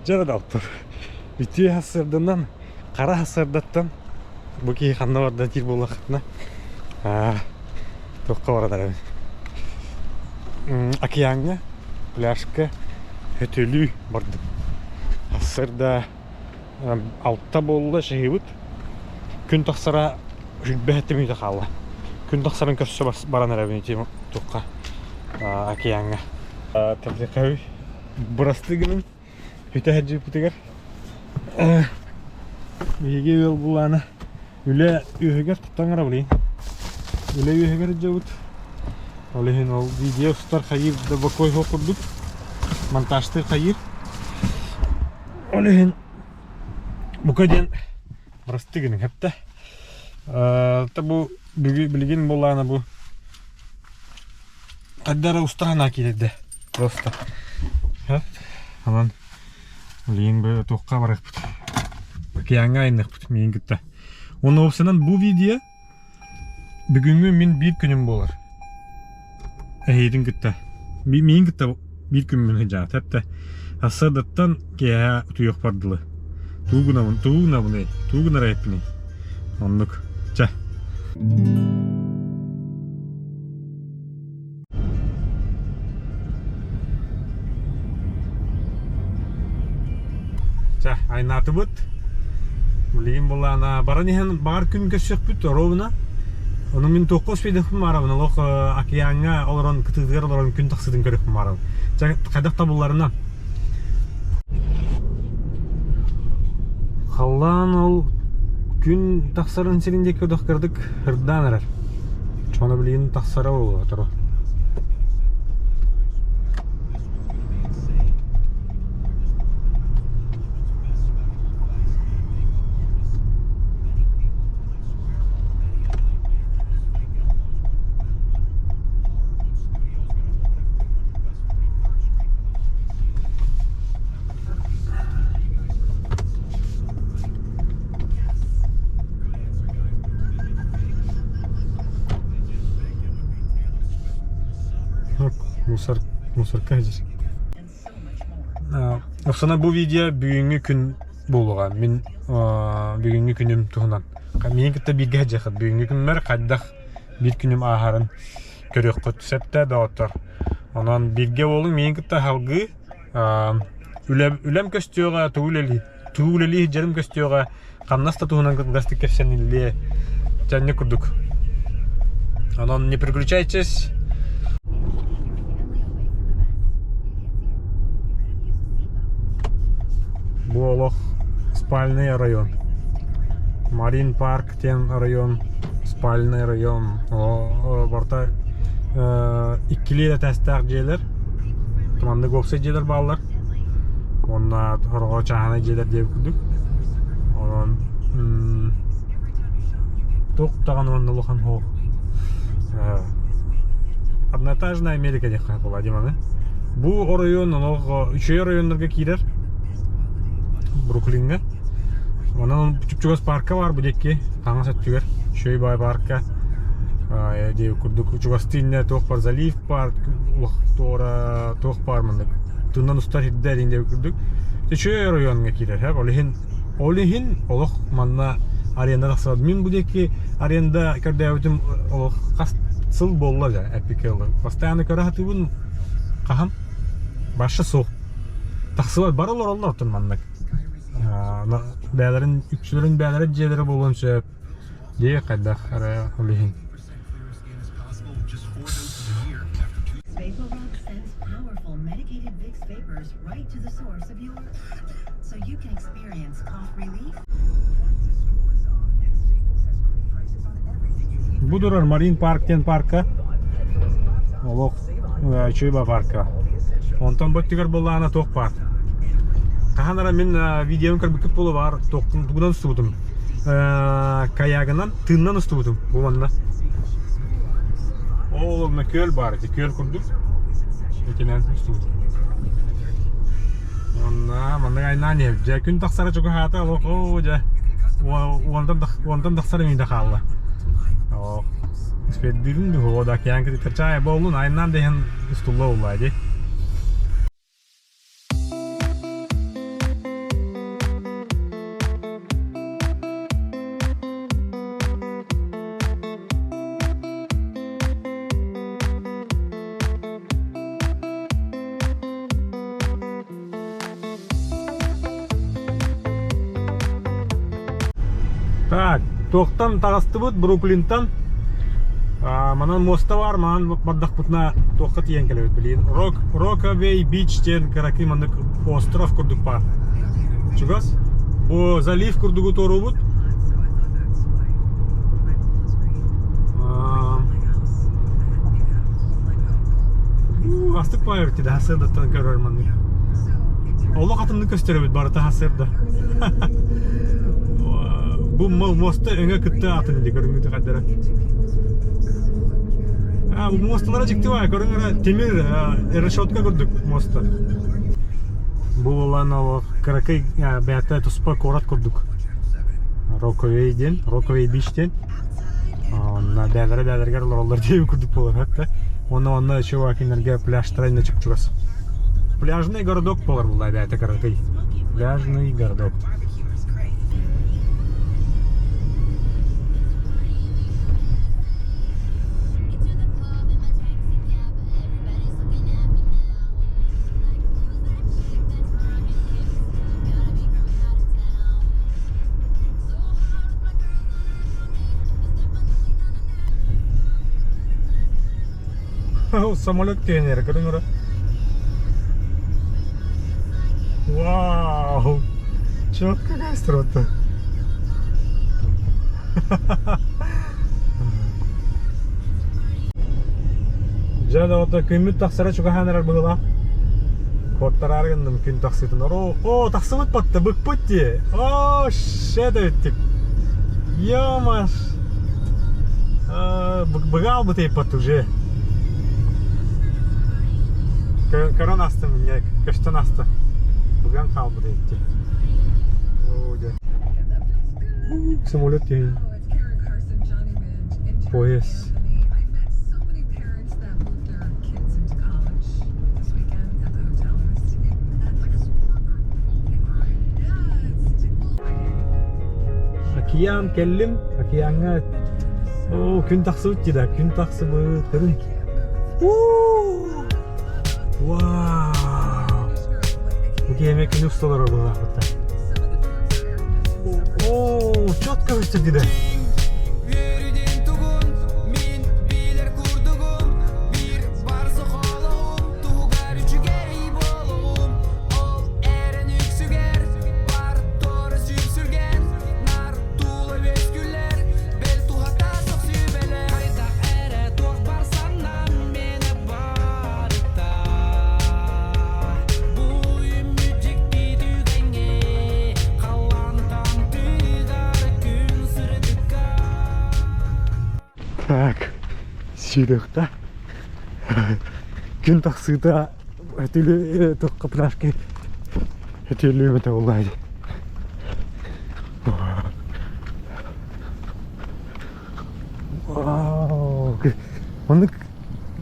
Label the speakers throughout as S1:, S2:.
S1: Дьэ да доктор, үтүө сарсыарданан, хара сарсыардаттан бу киһи ханна барда диир буоллаххытына, туохха барар Океаҥҥа, пляжка сөтүөлүү бардым. Сарсыарда алта буолла чаһыыбыт. Күн тахсара сүүрбэ мүнүүтэ хаалла. Күн тахсарын көрсө баран эрэбин ити туохха океаҥҥа. Табдыхай бырастыы гыныҥ бүтэ сылдьыбыппытыгар биһиги ыал булаана үлэ үөһүгэр туттан барабын үлэ үөһүгэр дьабыт ол иһин ол видео устар хайыыр да бокуой суох курдук монтажтыыр хайыыр ол иһин бука диэн бырастыы гыныҥ хэптэ та бу билигин булаана бу Хайда эрэ уста санаа киирдэ. Просто. Онон билигин бу туохха барыахпыт. Океаҥҥа айанныахпыт миигин кытта. Уонна уопсайынан бу видео бүгүҥҥү мин биир күнүм буолар. Эһиитин кытта. Миигин кытта биир күммүн сылдьаҕыт эптэ. Сарсыардаттан киэһэ утуйуохпар дылы. Тугу гынабын, тугу гынабыный, тугу гынар эбиппиний? Оннук. Чэ. Чэ, айнаатыбыт. Билигин булаана баран иһэн баҕар күн көрсөхпүт оруобуна. Ону мин туохха успейдахпын баарабын олох океаҥҥа олорон кытыытыгар олорон күн тахсыытын көрүөхпүн баарабын. Чэ, хайдах табылларынан. Халлаан ол күн тахсарын сирин диэки кырдык ырдаан эрэр. Чоно билигин тахсара буолуо сотору. Мусор, мусорка здесь. Оксана, бу видео бүгүҥҥү күн буолуоҕа. Мин бүгүҥҥү күнүм туһунан. Миигин кытта бииргэ сылдьыаххыт. Бүгүҥҥү күммэр хайдах биир күнүм ааһарын көрүөххүт сөп да доҕоттор. Онон бииргэ буолуҥ миигин кытта салгыы үлэм, үлэм көстүөҕэ, тугу үлэлии, тугу үлэлии сылдьарым көстүөҕэ, хамнас да туһунан кылгастык кэпсэниллиэ. Дьэ курдук. Онон не переключайтесь. Бу олох спальный район. Марин парк диэн район, спальный район. Барыта иккилии этээстээх дьиэлэр. Маннык уопсай дьиэлэр бааллар. Уонна сороҕо чааһынай дьиэлэр диэбит курдук. Онон туох даҕаны уонна улахан суох. Одноэтажная Америка диэххэ буолла Диманы. Бу оройуон олох үчүгэй оройуоннарга киирэр. Бруклиҥҥа. Онон чугас парка баар бу диэки хаҥас өттүгэр үчүгэй баай парка диэ курдук чугастыы иннэ туох бар залив парк туора туох баар маннык тыынан устар сирдэр диэн курдук үчүгэй оройуоҥҥа киирэр ол иһин ол иһин олох манна аренда тахсыбат мин бу диэки аренда көрдөөбүтүм олох хас сыл буолла дьэ эппиккэ дылы постоянно көрө сатыыбын хаһан баша суох тахсыбат бары олороллор оттон маннык бэйэлэрин үксүлэрин бэйэлэрэ дьиэлэрэ буолуон сөп дьиэ хайдах эрэ ол иһин Бу турар Марин парк диэн парка олох үчүгэй парка. Онтон бу өттүгэр буоллаҕына туох баар? Хаһан эрэ мин видеоны көрбүккүт буолуо баар тугунан устубутум. Каягынан тыыннан устубутум бу манна. Ол онно күөл баар ити күөл курдук. Итинэн устубутум. Онна маннык айнаан иһэбит. Дьэ күн тахсара чугаһаата олох оо дьэ уонтан уонтан тахсар эмиэ да хаалла. Оо Спирдиирин дуу да океан кытыытар чаай буоллун айнаан да иһэн устулла уллаа дии. Так, туохтан таҕыстыбыт Бруклинтан. Манан муоста баар, манан бардахпытына туохха тиийэн кэлэбит билигин. Рок, Rockaway Beach диэн кыракый маннык остров курдук баар. Чугас. Бу залив курдугу туоруубут. Астык баайар да сырдаттан көрөр маннык. Олох атыннык көстөрөбүт барыта сырда. Бу муоста өҥө кытта атын дии көрүҥүтү хаддара. А, бу муосталара дьикти баай, көрүҥ эрэ тимир решетка курдук муоста. Бу буолан ол кыракый бэйэтэ туспа куорат курдук. Rockaway диэн, Rockaway Beach диэн. Онно бээлэрэ бээлэригэр олороллор диэби курдук буолар хатта. Онно онно чувакинерге пляжтара инне чуп-чугас. Пляжный городок буолар була бэйэтэ кыракый. Пляжный городок. Самолет тиэнэр көрүҥ Вау! Четко гастрота. Дьэ, да күммүт тахсара чугаһаан эрэр быһыылаах. Куоттараары гынным күн тахсыытын. О, о, тахсыбыт батта, быкпыт дии. О, шет эбиттик. Ё-маш. Быга албыт эйпат уже. Көрөн астым, мне көстөн аста. Быган хаалбыт эйти. О, дьэ. Самолет дии. Поезд. Океан кэллим, океаҥҥа оо күн тахсыбыт дии да, күн тахсыбыт, көрүн. Вау! Бу киһи күнү усталар быһыылаахпыттар. Оо, четко көстөр дии да. Так, сүүрүөхтэ. Күн тахсыыта өтүлү туохха пляжка өтүлү буолла Вау! Оннук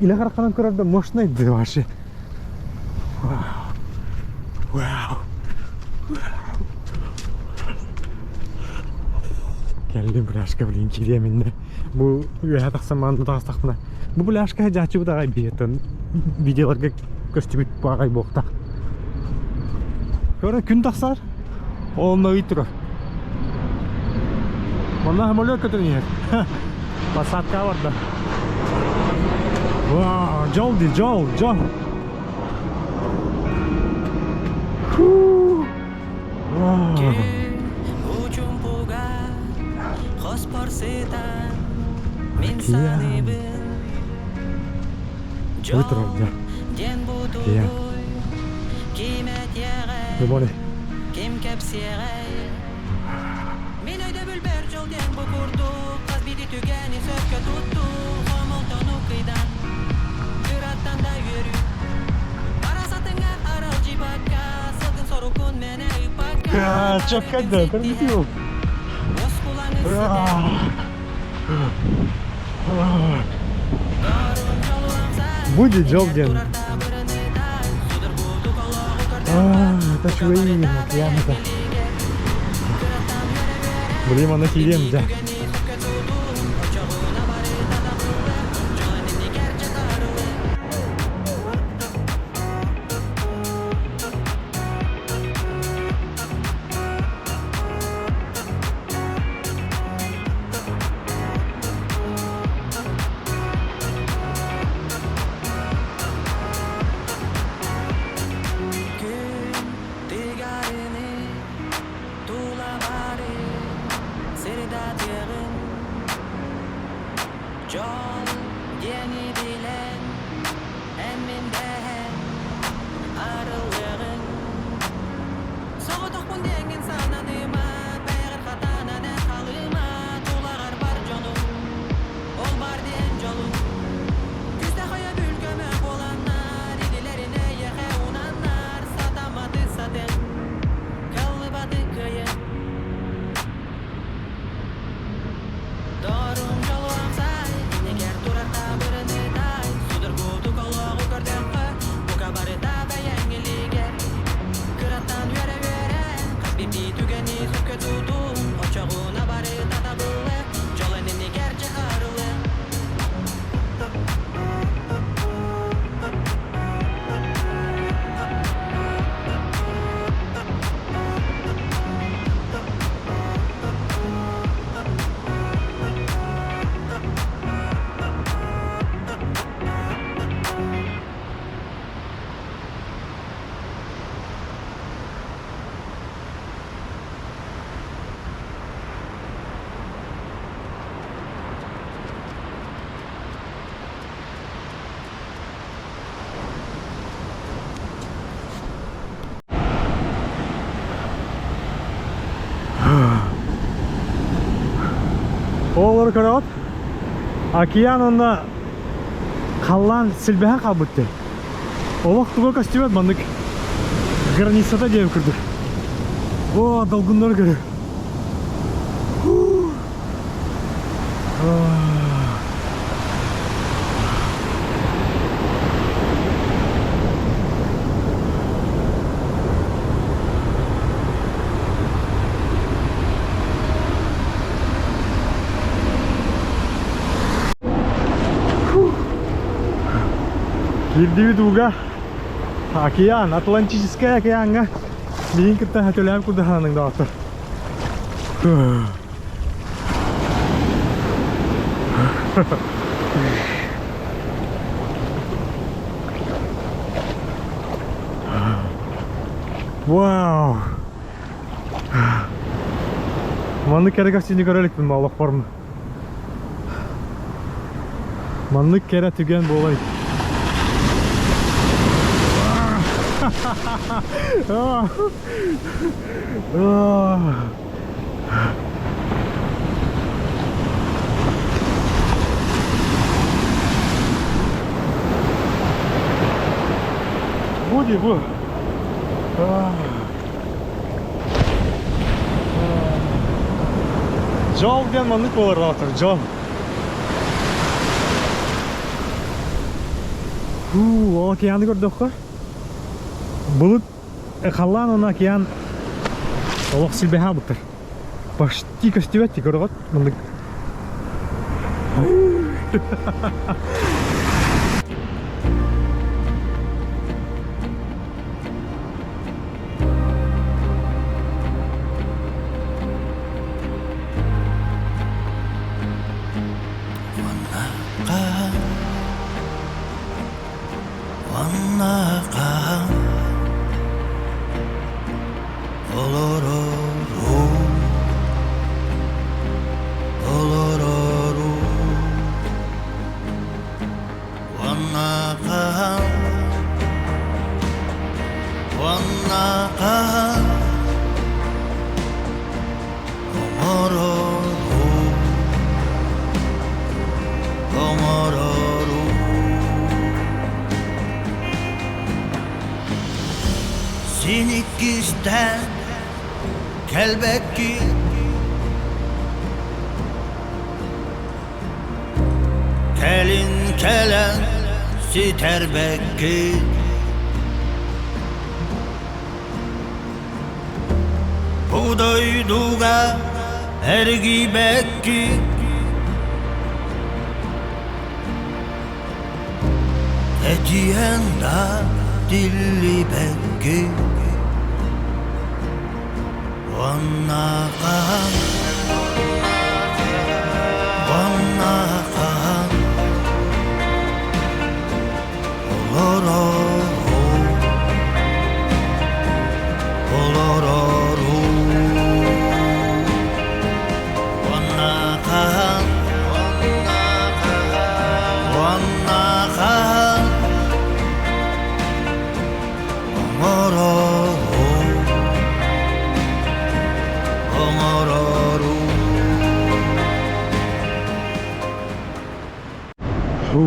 S1: илэ харахханан көрөр да мощный да вообще. Вау! Вау! Кэллим пляжка, блин, кириэм иннэ. Бу үөһэ тахсан мааны таҕыстахпына. Бу пляжка дьааччыбыт аҕай биһиэттэн видеоларга көстүбүт баҕай буохтах. Көрө күн тахсар. Онно ый турар. Манна самолет көтөн иһэр. Посадка барда. Вау, дьол дии, дьол, дьол. Вау. Океан. Утро, да. Океан. Good morning.
S2: Ким кэпсиэҕэй Мин өйдөбүлбэр дьол диэн бу курдук Хас биирдии түгэни сөпкө туттуу Хомолтону кыйдан Кыраттан да үөрүү Арасатыҥа аралдьыйбакка Сылгын сорукун мэнэ ыппакка
S1: Чөккө да, көрбүтүм.
S2: Оскуланы ситэ
S1: Будет дьол диэн. Это үчүгэй океан это. Блин, аны киириэм дьэ. Долгуннары көрөҕүт? Океан онно халлаан силбэһэн хаалбыт дии. Олох туга көстүбэт маннык границата диэн курдук. О, долгуннары көрө. Киирдибит ууга океан, Атлантическай океаҥҥа миигин кытта хөтөлөөн курдаһаныҥ доҕоттор. Вау! Маннык кэрэ көстүүнү көрө иликпин олохпор. Маннык кэрэ түгэн буолай. Бу дии бу. Дьол диэн маннык буолар баҕатар, дьол. Уу, океаны көрдөххө, былыт халлаан уонна океан олох силбэһэ буттар. Почти көстүбэт ти көрөҕүт маннык.
S2: Уонна хаһан олорору, олорору. Уонна хаһан, уонна хаһан оҥорору, оҥорору. Син иккистээн кэлбэккин Кэлин кэлэн ситэрбэккин Бу дойдуга эргийбэккин Этиэн да тиллибэккин Уонна хаһан, уонна хаһан олорору, олорору. Уонна хаһан, уонна хаһан оҥорору, оҥорору.
S1: Фу.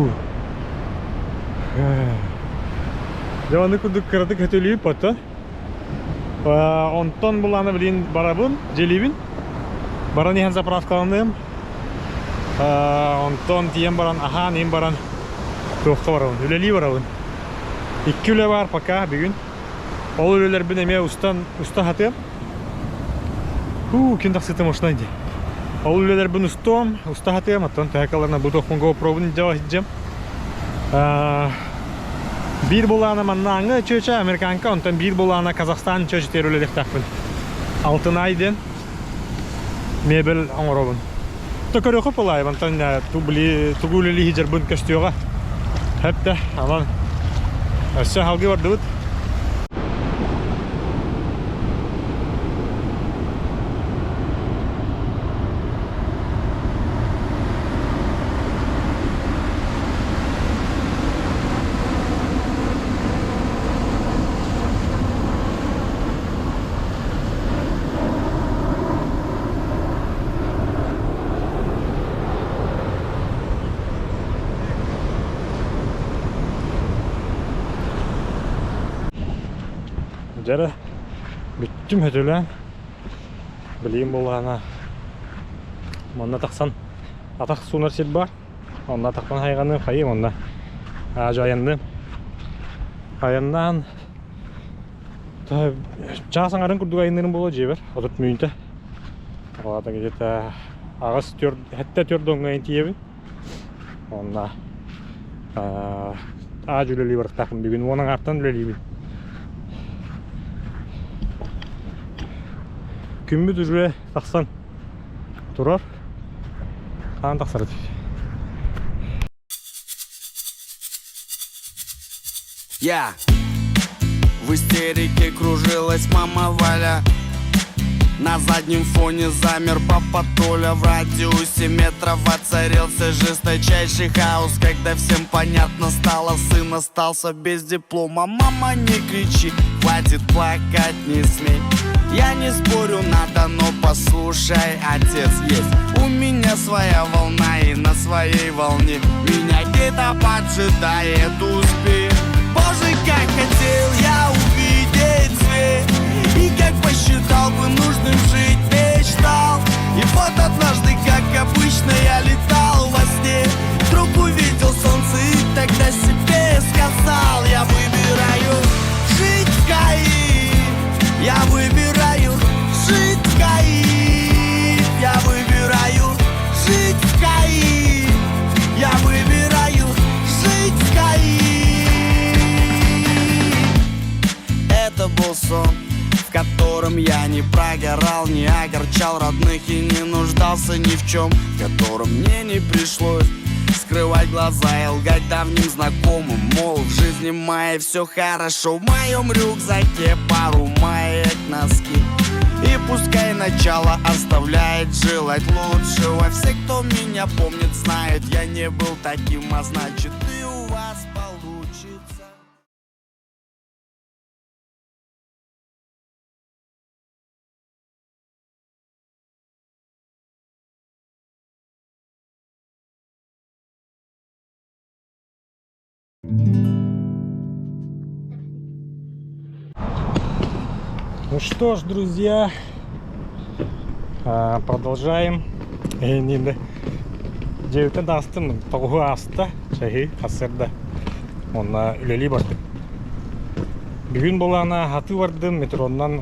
S1: Дьэ аны курдук кыратык хөтөлүйүп оттон. Онтон булааны билин барабын, дьиэлиибин. Баран иһэн заправкаланыым. Онтон тиийэн баран аһаан иһин баран туохха барабын, үлэлии барабын. Икки үлэ баар пока бүгүн. Ол үлэлэрбин эмиэ устан уста сатыам. Хуу, күн тахсыыта мощнай дии. Ол үлэлэрбин устуом, уста сатыам, оттон төһө каларына бу туохпун GoPro-бун илдьэ сылдьыам. Биир булаана маннааҥы чүөчэ американка, онтон биир булаана Казахстан чүөчэтигэр үлэлиэхтээхпин. Алтынай диэн мебель оҥоробун. То көрүөххэ пылай, мантан тугу үлэлии сылдьарбын көстүөҕэ. Хэптэ, аман. Өссө халгыы бардыбыт. Дьэ бүттүм хөтөлөөн. Билигин буоллаҕына манна тахсан атах суунар сир баар. Онно атахпын хайҕаныым, хайыым онно аадьу айанныым. Айаннаан чаас аҥарын курдук айанныырым буолуо дьиэбэр, 30 мүнүүтэ. Ол где-то аҕыс түөрт, сэттэ түөрт уоҥҥа тиийэбин. Онно аадьу үлэлии барыахтаахпын бүгүн уон аҥаартан үлэлиибин. Күммүт уже тахсан турар. Хаан тахсар этик.
S2: Я в истерике кружилась мама Валя. На заднем фоне замер папа Толя. В радиусе метров воцарился жесточайший хаос. Когда всем понятно стало, сын остался без диплома. Мама, не кричи, хватит плакать, не смей. Я не спорю, надо, но послушай, отец есть. У меня своя волна и на своей волне меня где-то поджидает успех. Боже, как хотел я увидеть свет, и как посчитал бы нужным жить, мечтал. И вот однажды, как обычно, я летал во сне, вдруг увидел солнце и тогда себе сказал: я выбираю жить в КАИ, я выбираю жить в КАИ, я выбираю жить в КАИ, я выбираю жить в КАИ. Это был сон, в котором я не прогорал, не огорчал родных и не нуждался ни в чем, в котором мне не пришлось скрывать глаза и лгать давним знакомым, мол, в жизни моей все хорошо, в моем рюкзаке пару маек, носки. И пускай начало оставляет желать лучшего, все, кто меня помнит, знают, я не был таким, а значит и у вас получится.
S1: Ну что ж, друзья, продолжаем. Инде дьиэбиттэн таҕыстым, тоҕуһу ааста, чаһы сарсыарда. Онно үлэлии бардым. Бүгүн буолаана хатыы бардым, метронан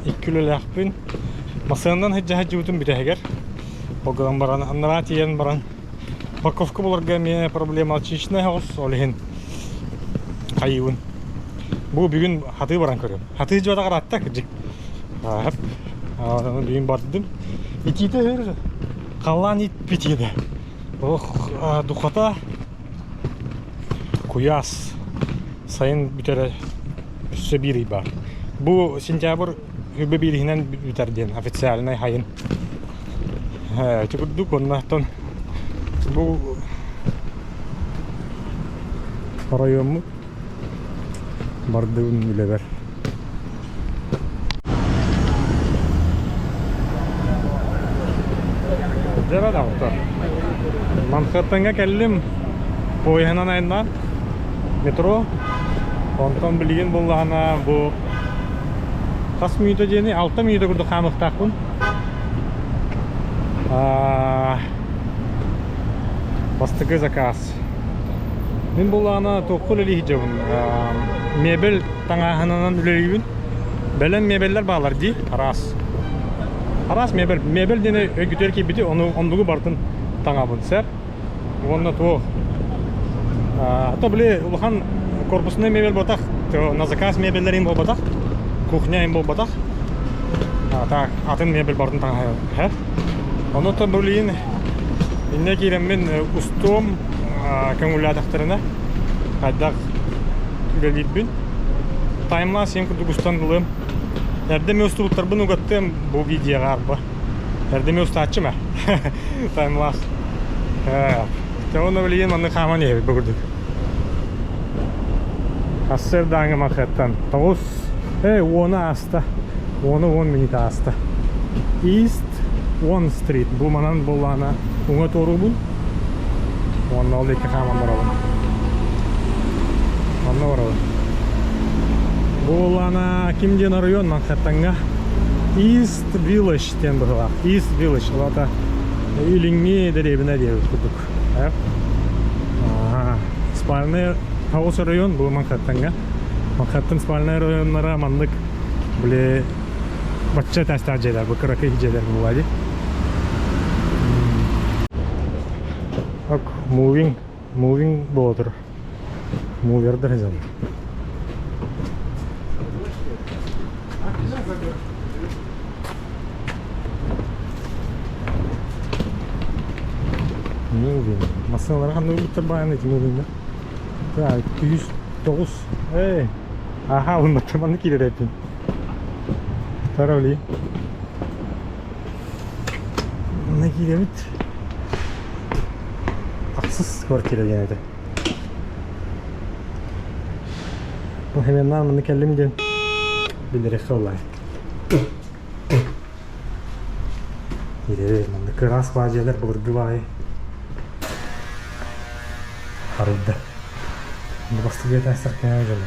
S1: икки үлэлээхпин. Массыынанан сылдьа сылдьыбытым бүтэһигэр. Ол гынан баран, анараа тиийэн баран, парковка буларга эмиэ проблема чечная соҕус, ол иһин хайыыбын. Бу бүгүн хатыы баран көрүөм. Хатыы дьуотаҕар аратта кырдьык. Бүгүн бардым. Итиитэ өр халлаан иппит еді. Ох, духота куйаас. Сайын бүтэрэ өссө биир ый баар. Бу сентябрь үбэ биириһинэн бүтэр диэн официальнай хайын. Ити курдук оннооттон бу оройуоммут бардыбын үлэбэр. Дьэ доҕоттор, Манхэттеҥҥэ кэллим, поеһынан айаннаан, метро. Онтон билигин буоллаҕына бу хас мүнүүтэ диэни, алта мүнүүтэ курдук хаамыахтаахпын. Бастакы заказ. Мин буоллаҕына туохха үлэлии сылдьабын? Мебель таҥааһынынан үлэлиибин. Бэлэм мебеллэр бааллар дии, араас. Араас мебель. Мебель диэни өйгүтүгэр киирбити, ону оннугу барытын таҥабын сэр. Уонна туох? А то били улахан корпусный мебель буолбатах, на заказ мебеллэрин буолбатах, кухня им буолбатах. А так, атын мебель барытын таҥаһа. Ону то билигин иннэ киирэммин устуом көҥүллээтэхтэринэ хайдах үлэлиирбин таймлапс син курдук устан ылыам. Эрдэ эмиэ устубуттарбын угаттыам бу видеоҕа арба. Эрдэ эмиэ устааччым ээ. Таймлапс. Уонна билигин маннык хааман иһэбит бу курдук. Сарсыардааҥы Манхэттен тоҕус, уона ааста. Уона уон мүнүүтэ ааста. East One Street. Бу манан буоллаҕына уҥа туоруубун. Уонна ол икки хааман барабын. Онно барабын. Буоллаана ким диэн оройуон Манхэттеҥҥа East Village диэн быһыылаах. East Village ол аата илиҥҥи дэриэбинэ диэбит курдук. Спальный хаус оройуон бу Манхэттеҥҥа. Манхэттен спальный оройуоннара маннык били бачча этээстээх дьиэлэр, бу кыракый дьиэлэр буолла дии. Ок, moving, moving буола Мувердар сылдьаллар. Moving. Массыыналары ханна ылбыттар баайан эти movingнар. Так, 209. Эй, аха, оннуттан манна киирэр этим. Таравли. Манна киирэбит. Ахсыс квартира диэн этэ. Бу хеменнаан манна кэллим диэн биллэриэххэ буоллаҕай. Ире манна кыраас баадьыйалар былыргы баайы арыйда. Бастакы этээстэр кэҥэ дьоно.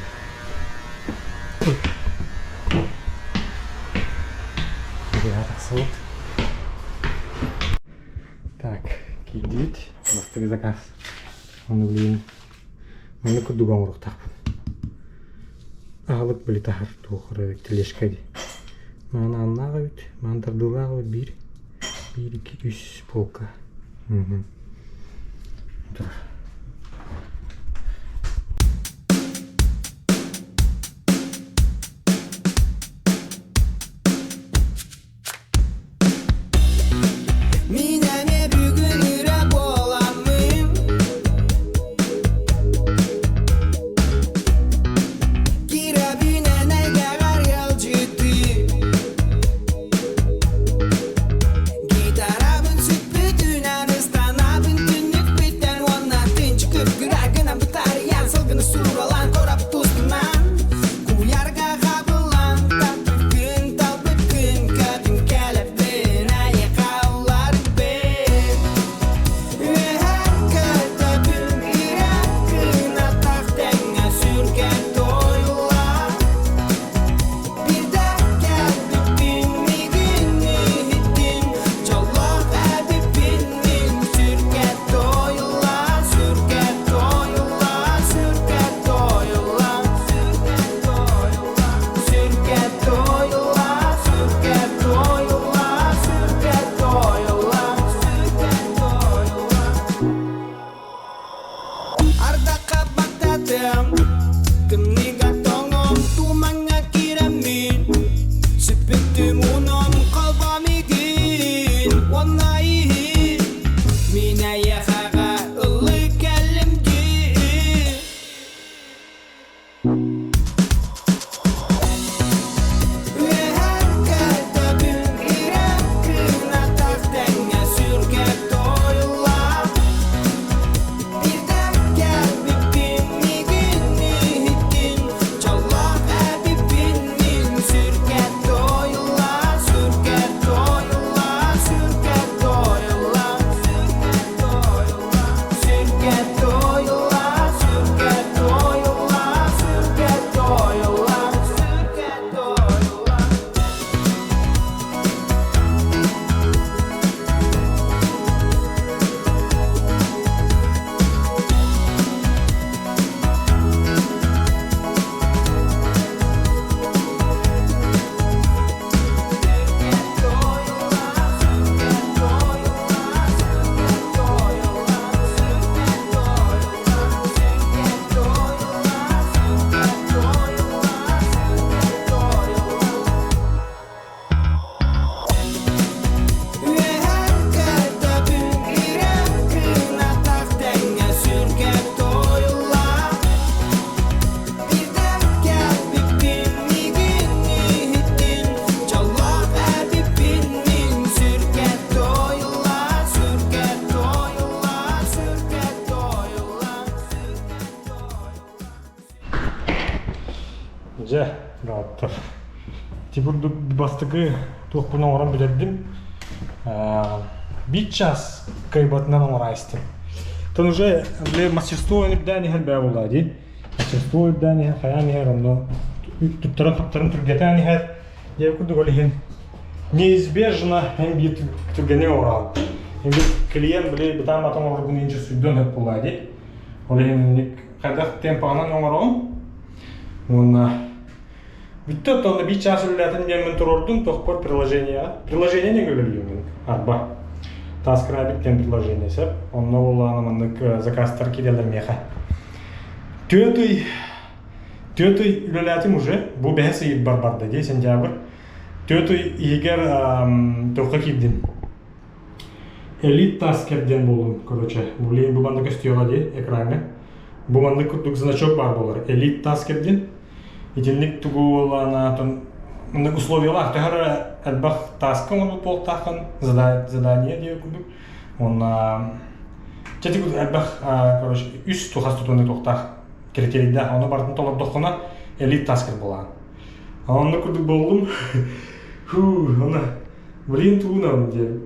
S1: Тахсыбыт. Так, киирдибит. Бастакы заказ. Ону билигин маннык курдук оҥоруохтаахпын. Аһылык били таһар туох эрэ тележка дии. Маан ааннаах эбит, маан тардыылаах эбит биир, биир, икки, үс полка. Мгм. Турар.
S2: Мин эмиэ бүгүн үрэ буоламмын Кирэбинэн эйгэҕэр ыалдьыттыы Гитарабын сүппүтүнэн ыстанабын түннүкпүттэн уонна тынчы күп-күрэ гынан бытарыйан сылгыны сууралаан корап тустунан Куйарга хабыллан таппыккын талбыккын көтүн кэлэппин айыкалларбын Үөһэ көтөбүн ирэ атах тэҥҥэ сүргэ тойула Бирдэ кэлбиппин мигин иһиттим Дьоллоох эбиппин мин сүргэ тойула сүргэ тойула сүргэ тойула сүргэ тойула сүргэ тойула сүргэ тойула сүргэ тойула сүргэ тойула Ардахха баттатым, тымныыга тоҥом, тумаҥҥа киирэммин, сүппүттүм уунум холбом игин, уонна иһин, мин эйиэхэҕэ ыллыы кэллим дии.
S1: Дьэ, доҕоттор, ити курдук бастакы туохпун оҥорон бүтэрдим. Биир час кыайбатынан оҥоро истим. Тон уже били мастерство үрдээн иһэр бээ буолла дии. Мастерство үрдээн иһэр, хайаан иһэр онно Туттаран-хаптаран түргэтээн иһэр. Дьэ курдук ол иһин неизбежно эн биир түргэни оҥороҕун. Эбит клиент били бытаан батан оҥорбун инче суйдуон сөп буоллаа дии. Ол иһин инник хайдах темпаҕынан оҥороҕун уонна бүттэ оттон биир чаас үлэлээтим диэммин туруордум тохпор приложениеҕа. Приложение не үлэлиибин арба. TaskRabbit диэн приложение сөп. Онно буоллаҕына маннык заказтар киирэллэр миэхэ. Түөрт ый Түөрт ый үлэлээтим уже, бу бэһис ыйбар барда дии, сентябрь. Түөрт ый иһигэр туохха киирдим? Элит Таскер диэн буоллум, короче. Блин, бу манна көстүөҕэ дии экраҥҥа. Бу маннык курдук значок баар буолар. Элит Таскер диэн. Итинник тугу буоллаҕына, маннык условиялаах төһө эрэ элбэх таска оҥорбут буолуохтааххын, задание диэн курдук. Уонна чэ элбэх, короче, үс тухас тутууну туохтаах критерийдээх, ону барытын толордоххуна элит таскер буолаҕын. Онно курдук буоллум. Фу, оны блин тугунан диэн.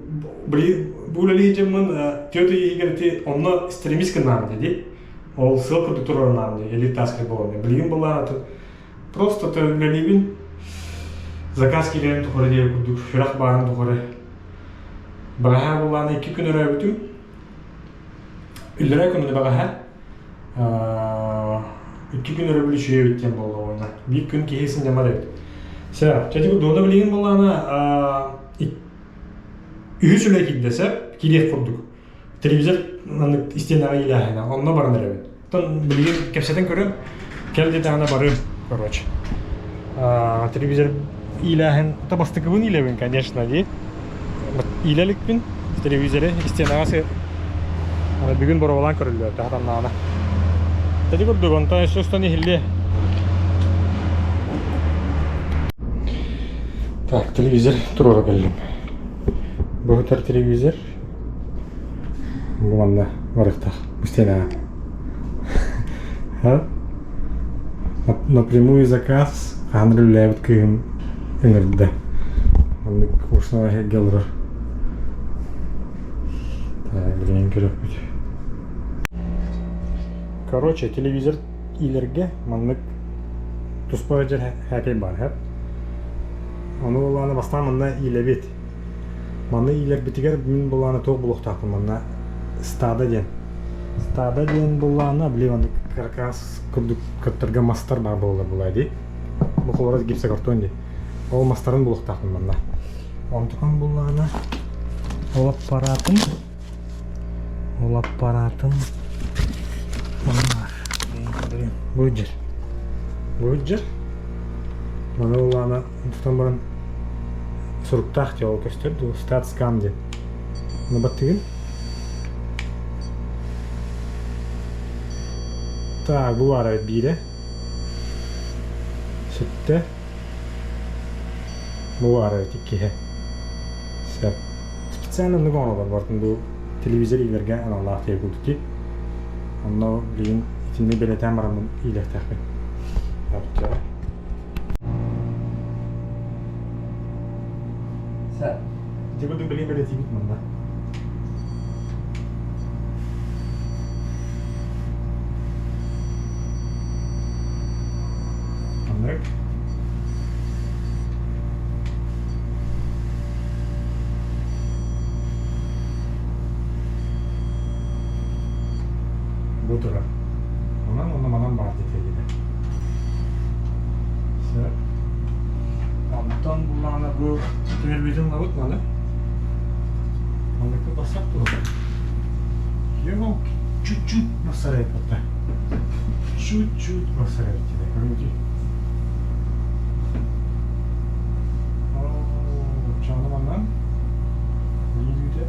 S1: Блин, бу үлэлии дьоммун түөрт ый иһигэр ити онно стремись гынаам дии. Ол сыал курдук туруоранаам дии, элит таскер буолан. Билигин буоллаҕына просто үлэлиибин. Заказ киирэрин тухары диэн курдук, сүрэх баарын тухары. Бэҕэһээ буоллаҕына икки күн өрөөбүтүм. Үллэрээ күн бэҕэһээ икки күн өрөбүл үчүгэй эбит диэн буолла уонна биир күн киһи сынньаммат эбит. Сөп. Чэ ити дуона билигин буоллаҕына үһүс үлэ киирдэ сөп киириэх курдук. Телевизор маннык истиэнэҕэ иилээһинэ онно баран эрэбин. Оттон билигин кэпсэтэн көрүм кэл диэтэҕинэ барыым короче. Телевизор иилээһин бастакыбын иилэбин конечно дии. Иилэ иликпин телевизоры истиэнэҕэ сыр бүгүн боруобалаан көрүллүө таһатаннаҕына. Ити курдук онтон өссө устан иһиллиэ. Так, телевизор туруора кэллим. Бу сытар телевизор. Бу манна барыахтаах истиэнэҕэ. Напрямую заказ хаһан эрэ үлэлээбит кыыһым ыҥырда. Маннык ушного эһэргэ олорор. Так, билигин көрүөхпүт. Короче, телевизор иилэргэ маннык туспа дьэр хээкэй баар һэп. Ону буоллаҕына бастаан манна иилэбит. Манна иилэрбитигэр мин буоллаҕына туох булуохтаахпын манна стадо диэн. Стадо диэн буоллаҕына били маннык каркас курдук көттөргө мастар баар буолаллар буолаа дии. Бу холоро гипсокартон дии. Ол мастарын булуохтаахпын манна. Онтукам буоллаҕына ол аппараатын ол аппараатын манна бу дьэр. Бу дьэр. Маны буоллаҕына тутан баран суруктаах дьэ ол көстөр дуу статскам диэн. Ону баттыгын. Так, бу баар эбит биирэ. Сүттэ. Бу баар эбит иккиһэ. Сөп. Специально оннук оҥороллор бартын бу телевизор иилэргэ аналлаах диye курдук дии. Онно билигин итинни бэлэтээн бараммын иилэхтээхпин. Сөп. Ити курдук билигин бэлэтиибит манна. Маннык. Бу турар. Онон уонна манан баар диэтэ. Сөп. Онтон буллаҕына бу түмэлбитин ылабыт маны. Маннык бассах дуо? Его чуть-чуть бассарайт батта. Чуть-чуть бассарайт диye. Көрүҥ Чаны манан биир үүтэ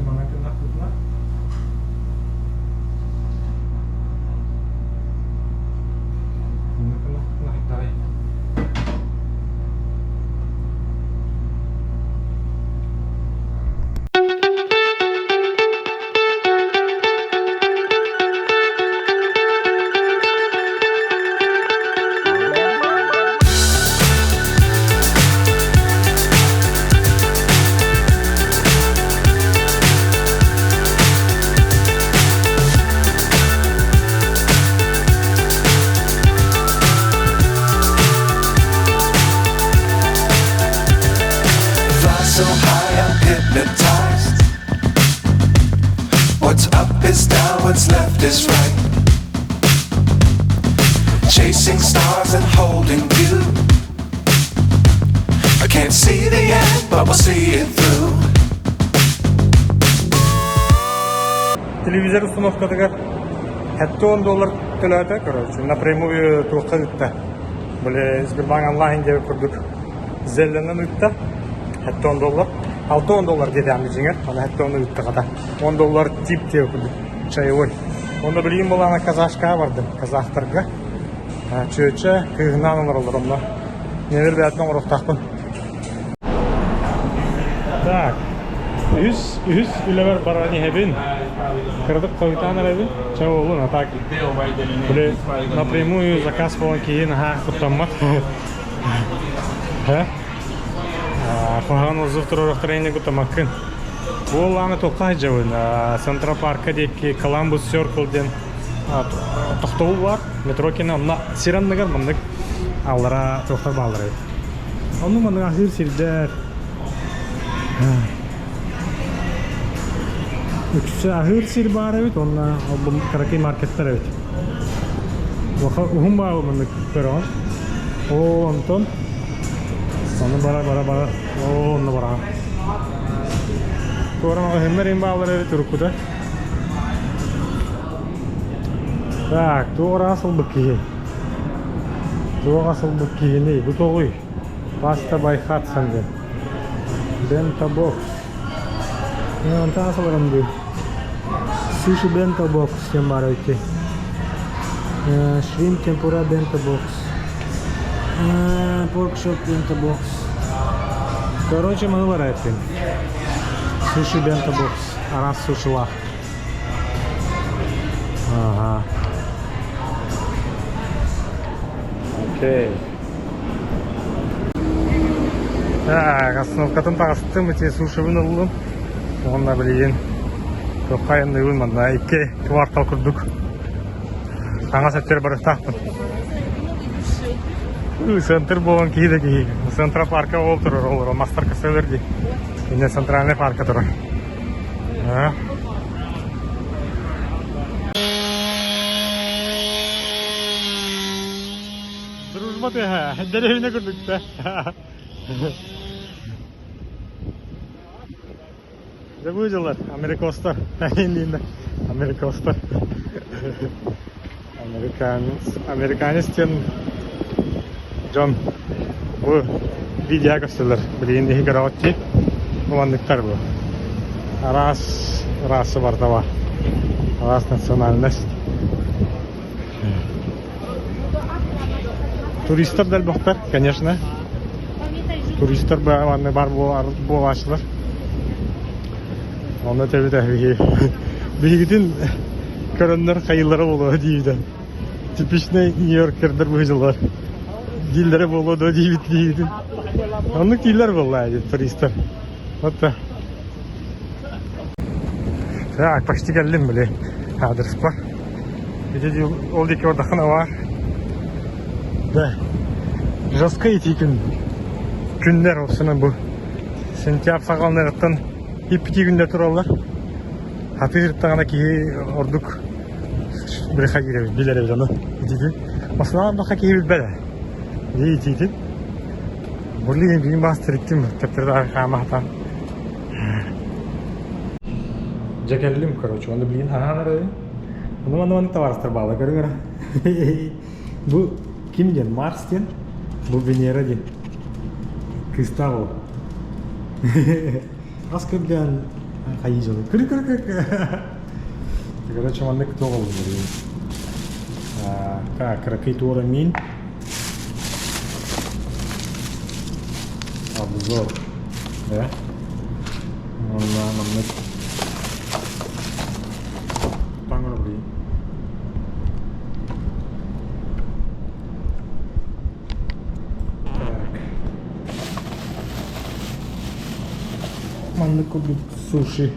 S1: манан гыннахпытына маннык гыннахпытына хайдаҕый?
S3: Hypnotized. What's up is down, what's left is right. Chasing stars and holding you. I can't see the end, but we'll see it through.
S1: Телевизор установкатыгар 70 доллар төлөөтө, короче, напрямую туохха ыытта. Били Сбербанк онлайн диэбит курдук Зелленнэн ыытта. 70 доллар. 60 доллар диэтэҕим дьиҥэр, аны 70 ыытта хата. 10 доллар тип диэбит курдук чаевой. Онно билигин буолаана казашкаҕа бардым, казахтарга. Чүөчэ кыыһынаан олороллор онно. Нөмір бэйэтин оҥоруохтаахпын. Так, үһүс, үһүс үлэбэр баран иһэбин. Кыратык хойутаан эрэбин. Чэ буоллун, а так били напрямую заказ буолан киһи наһаа куттаммат. Һэ? Куһаҕан отзыв туруорахтара иннин куттамаккын. Буоллаҕына туохха сылдьабын? Центра парка диэки Коламбус Circle диэн тохтобул баар. Метро кэннэ онно сир анныгар маннык аллара туохтар бааллар эбит. Оннук маннык аһыыр сирдэр. Үксэ аһыыр сир баар эбит уонна кыракый маркеттар эбит. Уһун баабы маннык көрөҕүн. Оо, онтон ону бара бара бара оо онно бараҕын. Туора маҕаһыыннар иһин бааллар эбит уруккута. Так, туох ыраас ылбыт киһи? Туох асылбыт киһиний? Бу тоҕуй? Паста by Hudson диэн. Bento box. Онтон асыларым дуу? Суши bento box диэн баар эбит. Shrimp tempura bento box. Pork chop bento box. Короче, маны бар эттим. Суши bento box. Араас сушилаах. Ага. Окей. Так, остановкатын таҕыстым, ити сушибын ыллым. Уонна билигин туохха айанныыбын манна икки квартал курдук хаҥас өттүгэр барыахтаахпын. Центр буолан киһи да киһи. Центра парка ол турар, ол мастар көстөлөр дии. Инне центральный парка турар. А? Дружба тыаһа, дэриэбинэ курдук да. Дьэ бу дьыллар америкостар, америкостар. Американец, американец диэн дьон бу видео көстөлөр. Билигин иһи көрөҕүт дии. Бу манныктар бу. Араас раса барыта бар. Араас национальность. Туристар да элбэхтэр, конечно. Туристар манна бар буолааччылар. Онно тэбитэ биһигитин көрөннөр хайыылара буолуо диибитэ. Типичный Нью-Йоркердэр быһыылар. Дииллэрэ буолуо дуо диибит биһигитин. Оннук дииллэр буолла туристар. Вот Так, почти кэллим били аадырыспар. Ити ол диэки бардаххына баар. Да. Жестко ити күн. Күннэр осынан бу. Сентябрь саҕаланыаҕыттан иппити күннэр тураллар. Хатыыртаҕына киһи ордук бреха киирэбит, билэр эбит ону. Итити. Основном баха киһи билбэт ээ. Итити. Блин, бүгүн баас тириттим, төптөрү хаамаатаан. Дьэ кэллим, короче, уонна билигин аһаан эрэбин. Ону манна маннык табаарыстар бааллар, көрүҥ эрэ. Бу ким диэн? Марс диэн, бу Венера диэн. Кыыстаах уол. Ас көрдөөн хайыы дьону. Көрү көрү көрү. Короче, маннык туох олун Так, кыракый туора миин. Обзор. Да? Онна маннык таҥырабый. Так. Маннык курдук суши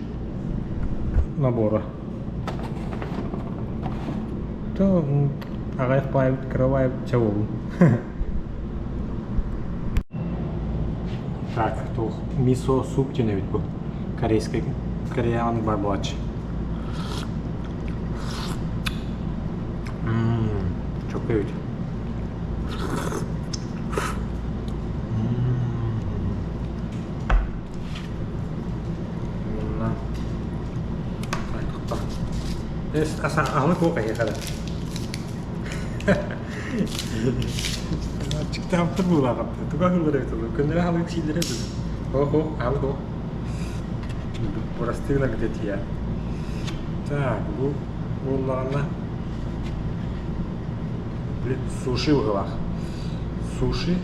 S1: набора. То аҕыйах баайбыт, кыра баайбыт чэ буоллун. Так, туох мисо суп диэн эбит бу. Корейскай Кореяҕа бар буолааччы. Çok эбит. Аһылык суох эһиэхэ да. Чыктаабыттар буулаахат. Туга аһыллар эбит ол? Көннөрү аһылык сииллэрэ эбит. Оһо, аһылык ол. Бырастыы гына тиийэ. Так, бу буоллаҕына суши быһыылаах. Суши.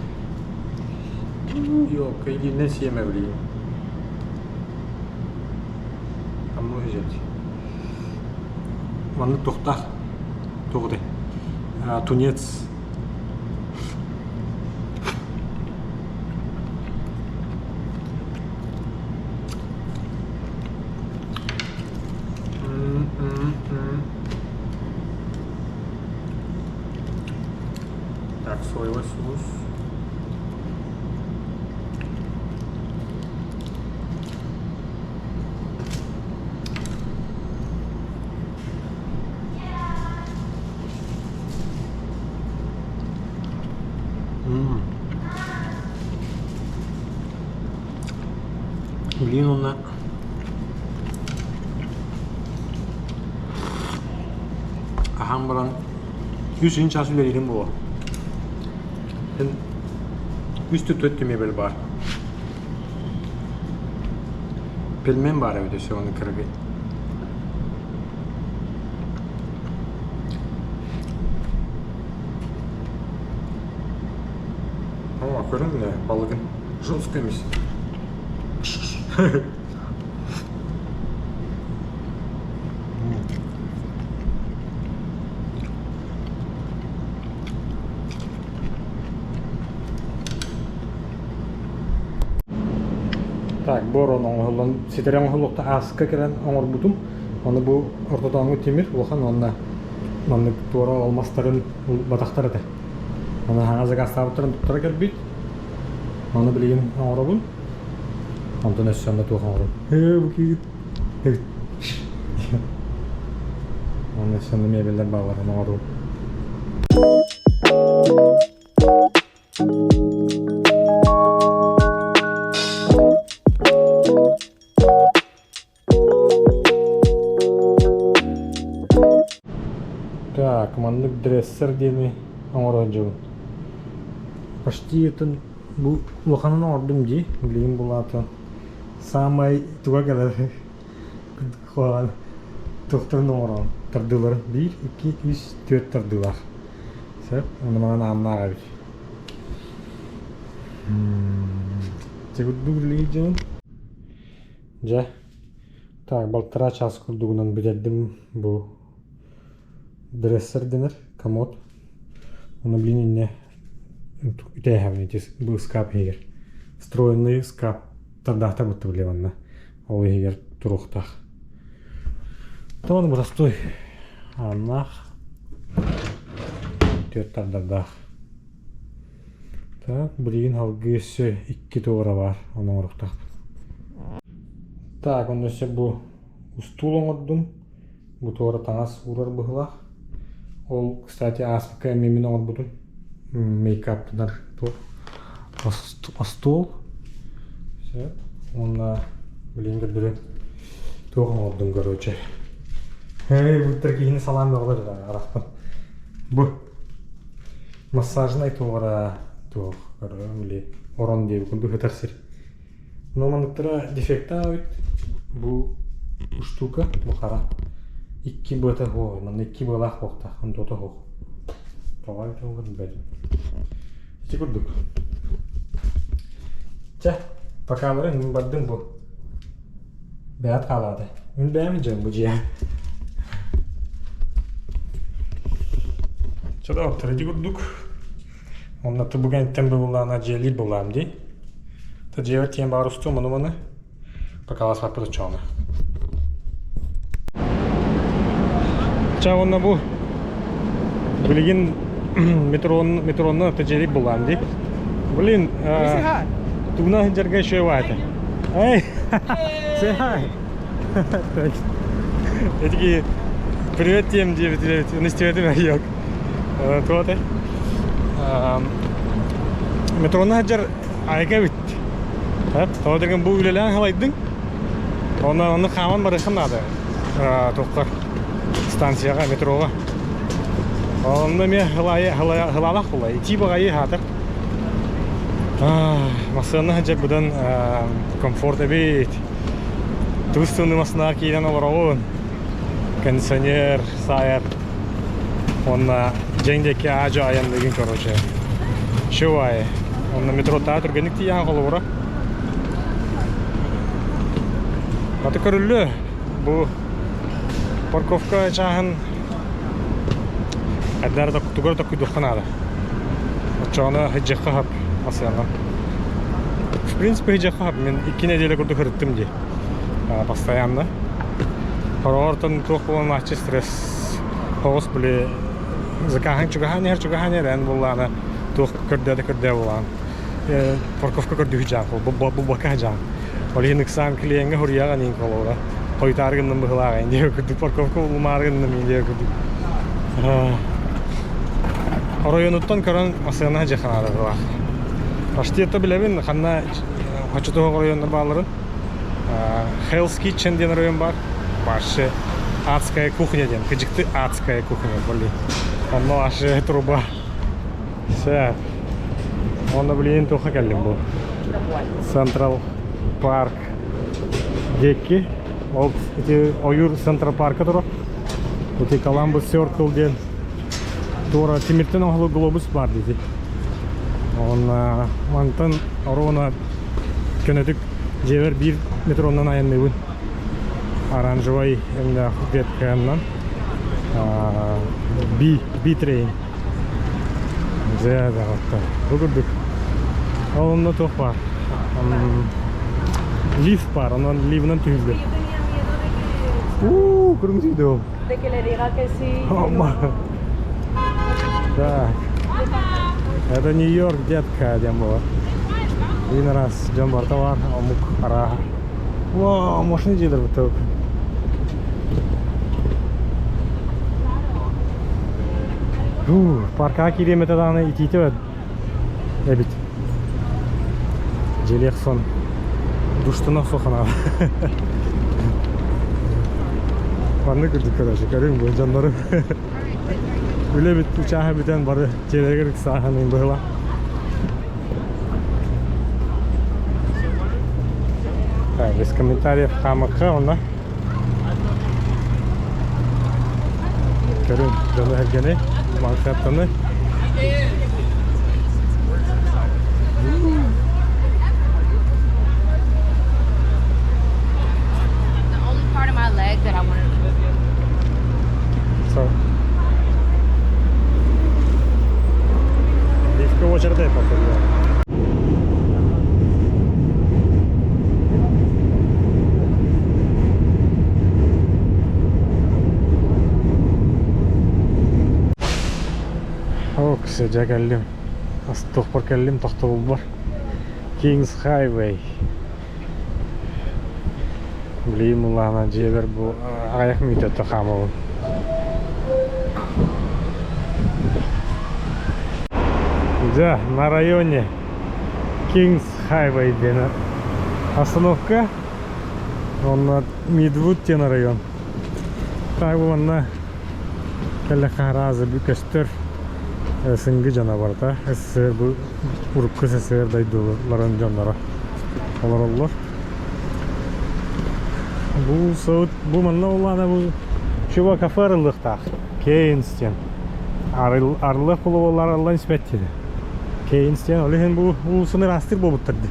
S1: Ёлка, илиинэн сиэмэ билигин. Амму взять. Маннык туохтаах туох этэй? Тунец. Так, соевый соус. М. Блин, онно аһаан баран үс инч ас үлэлиирим буолуо. Үс түөрт мебель баар. Пельмен баар эбит өссө ону кыргый. О, көрүҥ ээ, балыгын. Жесткий эмис. Так, бу орон оҥоһуллан, ситэри оҥоһуллуохта ааска кэлэн оҥорбутум. Ону бу ортотооҥҥу тимир улахан уонна маннык туора алмастарын батахтар этэ. Аны хаҥас заказтаабыттарын туттара кэлбит. Ону билигин оҥоробун. Онтон өссө онно туох оҥорум. Ээ, бу киһи Онно өссө онно мебеллэр баалларын оҥоруу. Так, маннык дрессер диэни оҥоро сылдьабын. Почти атын бу улаханын оҥордум дии, билигин булаата. Саамай туга кэлэр куһаҕан туохтарын оҥороон тардыыларын биир, икки, үс, түөрт тардыылаах. Сөп, ону манан ааннаах эбит. Ити курдук үлэлиир дьонум. Дьэ, так балтараа чаас курдугунан бүтэрдим бу дрессер дэнэр комод. Ону блин иннэ үтээһэбин ити бу ыскаап иһигэр. Встроенный ыскаап тардаахтар бутта били манна. Ол иһигэр туруохтаах. Тоҕо боростуой ааннаах, түөрт тардардаах. Так, билигин салгыы өссө икки туора баар, ону оҥоруохтаахпын. Так, онно өссө бу устуул оҥордум. Бу туора таҥас уурар быһыылаах. Ол, кстати, ааспыкка эмиэ мин оҥорбутум. Мейкаптанар туох остуол. Сөп. Уонна билигин көрдөрүм. Туох оҥордум, короче. Эй, буттар киһини салаан бөҕөлөр арахпын. Бу Массажнай туора туох көрөрүм били орон диэбит курдук сытар сир. Но манныктара дефектаах эбит. Бу штука бу хара. Икки быата суох, манна икки быалаах буолуохтаах, онтуота суох. Тоҕо эбитэ буолла билбэтим. Ити курдук. Чэ, покалары мин бардым бу. Бэйэт хаалаата. Мин бэйэм дьон бу дьиэ. Чэ, ити курдук. Онно тубугэнтэн буллаана дьиэлиир буллаам дии. Та дьиэбэр тиийэн баар устуом ону-маны. Пока вас папа чоно. Ча онно бу билигин метрон метронно тежелик буллаам дии. Блин, тугуна сылдьарга еще баата. Эй! Say hi. Thanks. Этики привет тем диэбит истибэтим yok. Туох этэй? Метроны сылдьар айга эбит. Тоҕо диэн бу үлэлээн халайдыҥ. Онно онно хааман барыаххын наада. Туохха станцияҕа, метроҕа. Онно эмиэ хылаалаах буолла. Итии баҕайы аһаатар. Массыына сылдьар быдан комфорт эбит. Тус тымныы массыынаҕа киирэн олороҕун. Кондиционер саайар. Уонна дьиэҥ диэки аа-дьуо айанныыгын короче. Чувай. Онно метротаа түргэнник тиийэҕин холобура. Аты көрүллүө. Бу парковка чааһын хайдаар да тугар да куйдуохха наада. Оччоҕуна сылдьыахха сөп массыынанан. В принципе сылдьыахха сөп. Мин икки нэдиэлэ курдук сырыттым дии. Постоянно. Хороҕортон туох буолан ааччы стресс соҕус били закаһын чугаһаан иһэр чугаһаан иһэр эн буоллаҕына туох көрдөө да көрдөө буолаҕын. Парковка көрдүү дьаан булбакка дьаан. Ол иһин ыксаан клиеҥҥэ суруйаҕын иин холобура. Хойутаары гынным быһыылааҕа диэ курдук парковка булумаары гынным диэ курдук. Оройуонуттан көрөн массыына дьаханаада быһыылаах. Почти билэбин ханна хочотуох оройуоннар баалларын. Hell's Kitchen диэн оройуон баар. Вообще адская кухня диэн. Кыдьыкты адская кухня, блин. Онно вообще труба. Все. Онно блин туха кэллим бу. Централ Парк диэки. Ол ити ойуур Централ Парка турар. Ити Columbus Circle диэн туора тимиртэн оҥоһуллубут глобус баар дии. Онно мантан оруона көнөтүк дьиэбэр биир метронан айанныыбын. Оранжевай өҥнөөх ветканан B, B train. Дьэ, даҕатта. Бу курдук. Ол онно туох баар? Лифт баар, онон лифтынан түһүллэр. Уу, кырмызы дом.
S4: De que le diga que sí.
S1: Так. Это Нью-Йорк, детка, диэн буолар. Биир раз дьон барыта баар, омук арааһа. Вау, машина дьиэлэр бутук. Паркаҕа киириэм этэ даҕаны итиитэ эбит. Дьиэлиэх сон душтана охсуохханаҕа. Маннык үрдүк короче, көрүҥ бу дьоннору. Үлэ бүт, чааһа бүтэн бары дьиэлэригэр ыксааһын быһыла. Так, без комментариев хаамакка онно. Көрүҥ, дьону эргэни, маҥхаттаны.
S4: The only part of my leg that I wanted to
S1: So. Лифтка очередь походу. Ок, дьэ кэллим. Астуохпар кэллим, тохтобулбар. Kings Highway. Блин, улаана дьиэбэр бу аҕыйах мүнүүтэ хаамабын. Дьэ, на районе Kings Highway диэн остановка. Онно Мидвуд диэн район. Так уонна кэллэххэ араас көстөр сыҥгы дьоно барыта. СССР бу урукку СССР дойдуларын дьонноро олороллор. Бу саут бу манна улаана бу чуба кафе арыллыахтаах. Кейнс диэн. Арыллыах буолаллар арыллан испэт диэн. Кейнс диэн ол иһин бу уулуссаны ыраастыыр буолбуттар дии.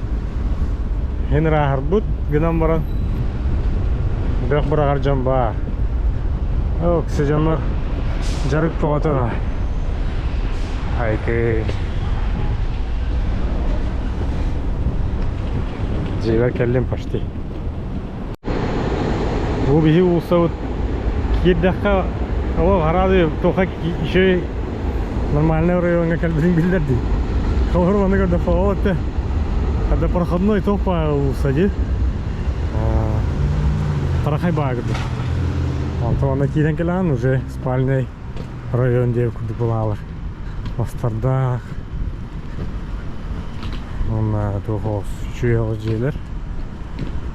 S1: Иһин ырааһырбыт гынан баран бөх быраҕар дьон баар. Окси дьоннор дьарык бөҕөтө. Айкы. Дьиэбэр кэллим почти. Бу биһи уулуссабыт киирдэххэ олох араады туохха еще нормальный райоҥҥа кэлбитин биллэр дии. Холобур маны көрдөххө ол этэ это проходной туох баар уулусса дии. Тарахай баа курдук. Онтон онно киирэн кэлэҕин уже спальный район диэн курдук булаалар. Мастардаах. Уонна туох оҕус үчүгэй оҕус дьиэлэр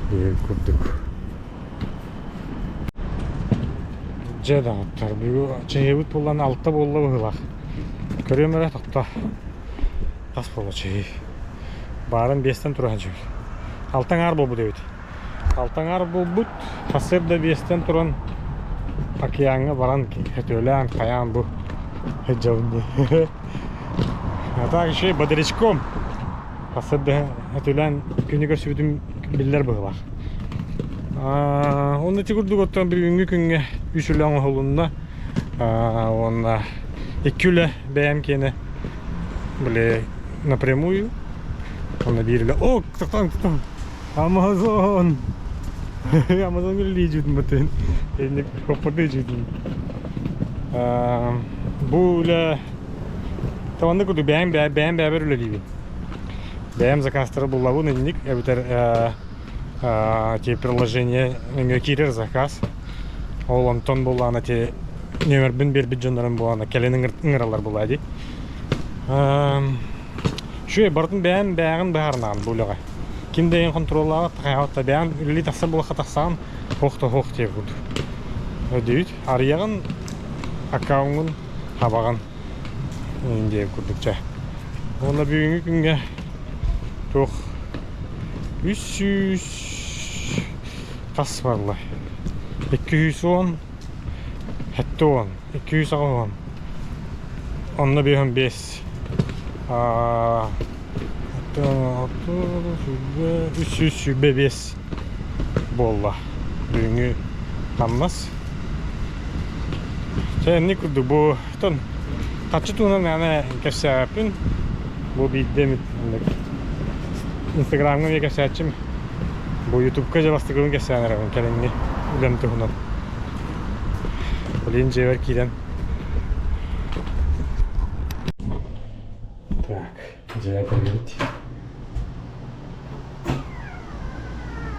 S1: диэн курдук. Дьэ даҕаттар бүгүн чэйэбит буоллаҕына алта буолла быһыылаах. Көрүөм эрэ тохто. Хас буолла чэйи? Баарын биэстэн тура сылдьыбыт. Алта аҥаар буолбут эбит. Алта аҥаар буолбут. Сарсыарда биэстэн туран океаҥҥа баран сөтүөлээн хайаан бу сылдьабын дии. А так еще и бодрячком. Сарсыарда сөтүөлээн күнү көрсүбүтүм биллэр быһыылаах. Онно ити курдук оттон бүгүҥҥү күҥҥэ үс үлэ оҥоһулунна. Уонна икки үлэ бэйэм киэнэ били напрямую онно биир үлэ о тохтоон тохтоон Амазон Амазон үлэлии бытын инник хоппордуу дьиитин бу үлэ Онно курдук бэйэм бэйэм бэйэбэр үлэлиибин. Бэйэм заказтары буллабын инник эбэтэр те приложение өҥө киирэр заказ. Ол онтон буллаҕына те нүөмэрбин биэрбит дьоннорум буолана кэлин ыҥыраллар буолаа дии. Үчүгэй барытын бэйэм бэйэҕин быһаарынаҕын бу үлэҕэ. Ким да эйигин хонтуруоллаабат, хайаабат да бэйэҥ үлэлии тахсар буоллахха тахсаҕын, ох да ох диэх курдук. Өйдүүт, арыйаҕын аккауҥҥун хабаҕын диэн курдук чэ. Уонна бүгүҥҥү күҥҥэ туох 300 хас барла? 210 70 280 онно 55 325 буолла бүгүҥҥү хамнас. Чэ инник курдук бу тон харчы туһунан мээнэ кэпсээбэппин. Бу биирдэ эмит Инстаграмҥа эмиэ кэпсээччим. Бу Ютубка дьэ бастакыбын кэпсээн эрэбин кэлиҥҥи үлэм туһунан. Блин дьиэбэр киирэн Так, дьиэ кэлбит.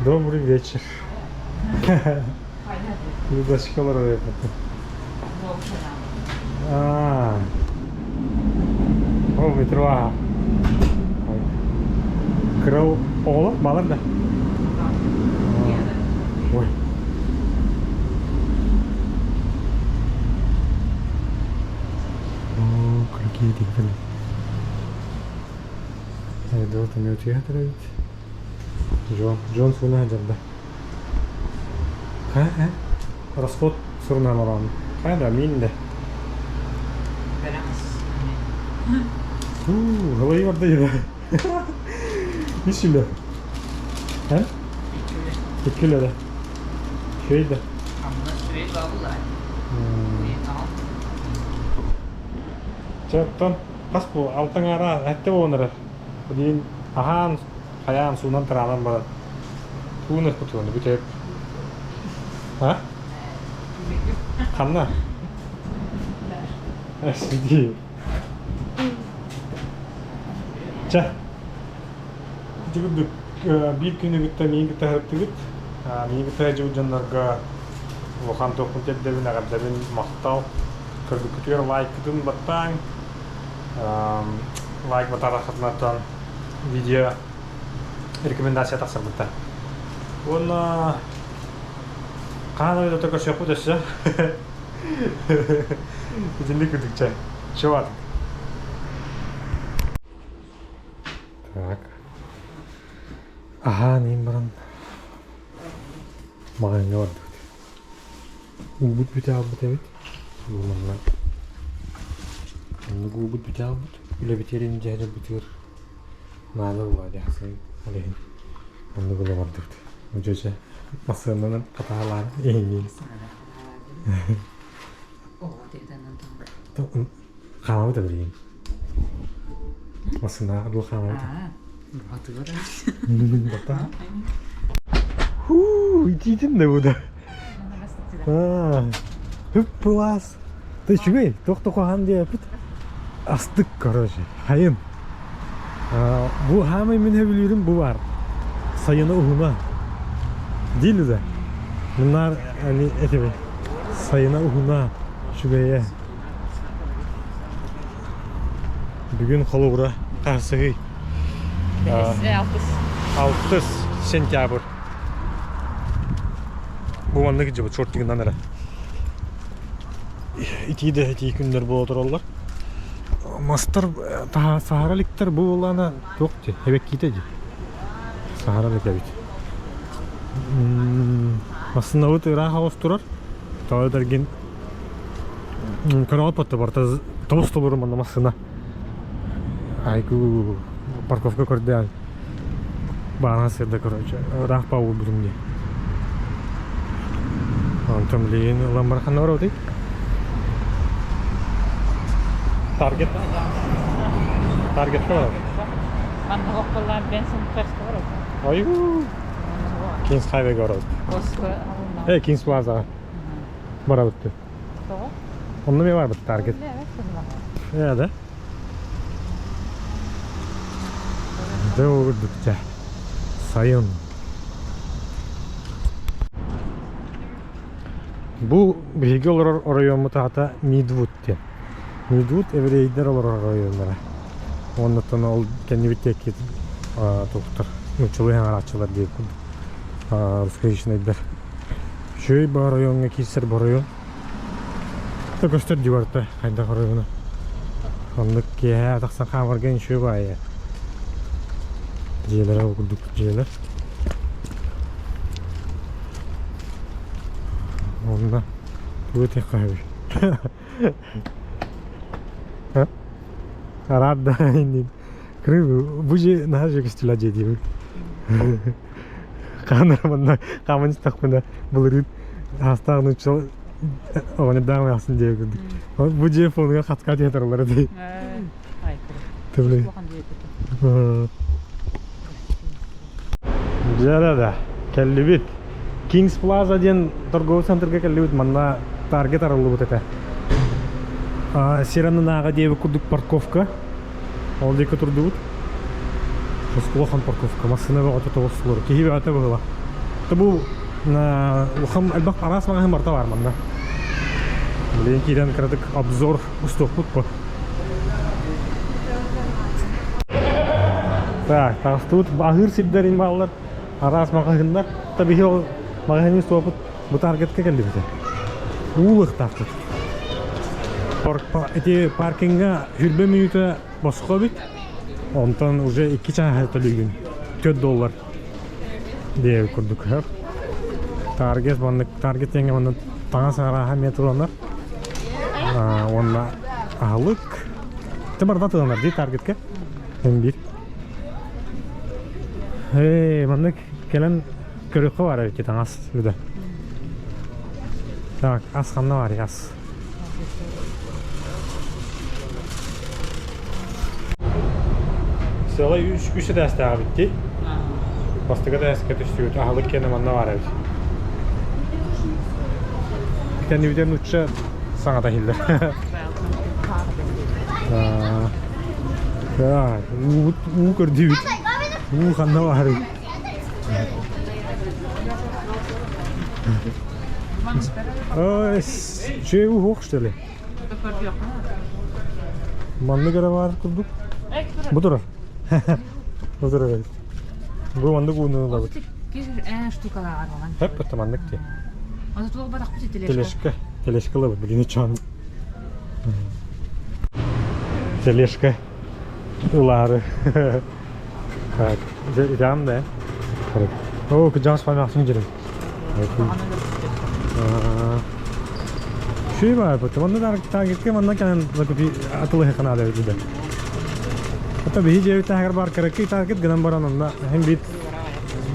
S1: Добрый вечер. Людочка олорор А, О, метро. Кыра оҕолор балар да. Ой. О, какие дигдали. Айдол там театр ведь. Джон, Джон суна дьарда. Ха, ха. Расход сурунан олорон. Хайда, мин де. Уу, голови барда еда. Үс үлэ. Ха? Икки үлэ да. Үчүгэй да. Чэ, оттон хас бу алтан аара эттэ буолан эрэр. Билигин аһаан, хайаан суунан тараанан баран туун ыспытыгын бүтэп. А? Ханна? Сиди. Чэ, ити курдук биир күнү кытта миигин кытта сырыттыгыт. Миигин кытта сылдьыбыт дьоннорго улахан туохпун тиэрдэбин, эҕэрдэбин, махтал. Көрбүккүтүгэр лайкытын баттааҥ. Лайк батарахытынаттан видео рекомендация тахсарбыттар. Уонна хаһан ойдото көрсүөхпүт өссө. Итинник курдук чэ. Чувак. Так. Аһаан иин баран маҕаһыыҥҥа бардыбыт. Уубут бүтэ хаалбыт эбит. Бу манна оннук уубут бүтэ хаалбыт. Үлэбитигэр илдьэ сылдьарбытыгар наада буолла дии саныыбын. Ол иһин оннук ыла бардыбыт. Дьэ массыынанан хатаалаан иһиҥҥин. Хаамабыт билигин. Массыына дуу хаамабыт. Бата. Хуу, итиитин да бу да. Хүп-пылаас. Ты үчүгэй, туох да куһаҕан диэппит. Астык, короче, хайын. Бу хаамай мин сөбүлүүрүм бу бар. Сайыны уһуна. Диили да. Муннар ани этибин. Сайына уһуна үчүгэйэ. Бүгүн холобура хаһысыгый? 6 сентябрь. Бу маннык дьыбыт шортигынан эрэ. Итии да итии күннэр буола тураллар. Мастар саһара иликтэр бу буоллаҕына туох дии эбэккиитэ дии. Саһара илик эбит. Массыынабыт ыраах оҕус турар. Тоҕо этэргин көрөҕүт батта барыта тобус толору манна массыына. Айгу парковка көрдөөн баана сырда короче ыраах баулбутум дии. Онтон билигин ылан бараханна барабытый? Таргет. Таргетка барабыт.
S5: Манна окколлаан Бенсон Перска барабыт.
S1: Ой, Kings Highwayга барабыт. Э, Kings Plaza барабыт. Онно мен барбыт Таргет. Э, да? Дэ курдук сайын. Бу биһиги олорор оройуоммут аата Мидвуд диэн. Мидвуд еврейдэр олорор оройуоннара. Оннуттан ол кэннибит диэки туохтар нууччалыы хаҥарааччылар диир курдук русскоязычнайдар. Үчүгэй бу оройуоҥҥа киирсэр бу оройуон. Көстөр дии барыта хайдах оройуона. Оннук киэһэ тахсан хаамарга үчүгэй баайа. Дьиэлэрэ ол курдук дьиэлэр. Онно тугу этиэххэ сөбүй? Араат да иннин. Крым бу же наһаа же көстүлэ дьиэ диибин. Хаанар манна хааман истэхпинэ былырыын аастаах нуучча оҕонньордоох эмээхсин диэ курдук. Бу дьиэ фонугар хатка театралара дии. Түбүлүй. Дьэ да, кэллибит. Kings Plaza диэн торговый центрга кэллибит. Манна Target арыллыбыт этэ. Сиранынааҕы диэбит курдук парковка. Ол диэки турдубут. Улахан парковка. Массыына бөҕөтө тоҕус олорор. Киһи бөҕөтө быһыла. Бу улахан элбэх араас маҕаһыын барыта баар манна. Билигин киирэн кыратык обзор устуохпут бу. Так, таҕыстыбыт аһыыр сирдэрин бааллар, араас маҕаһыыннар. Та биһи ол маҕаһыыны суопут бу таргетка кэллибитэ. Уулуохтаахпыт. Ити паркинга хүрбэ мүнүүтэ босхо эбит. Онтон уже икки чааһа төлүүгүн. 4 доллар диэбит курдук. Таргет маннык таргет диэҥҥэ манна таҥас арааһа эмиэ тыланар. Уонна аһылык. Ты барда тыланар дии таргетка. Эн биир. Эй, маннык кэлэн көрүөххэ баар эбит таҥас үдэ. Так, ас ханна бар ас? Сыала үс үс этээстээх эбит дии. Бастакы этээскэ түстүбүт, аһылык киэнэ манна баар эбит. Кэннибитин нуучча саҥата иһиллэр. Уу уу көрдүүбүт. Уу ханна баарый? Ой, чэй уһуох что ли? Маннык эрэ баар курдук. Бу турар. Бу турар эбит. Бу маннык ууну ылабыт. Хэп маннык дии. Тележка. Тележка ылабыт билигин чаан. Тележка ылаары. Так, идем да. О, кыдьаҕас памяхсын дьирин. Шүй бар, манна таргетке манна кэлэн атылыһы наада эбит Это биһи дьиэбит таһыгар бар кыракый таргет гынан баран онно һин биир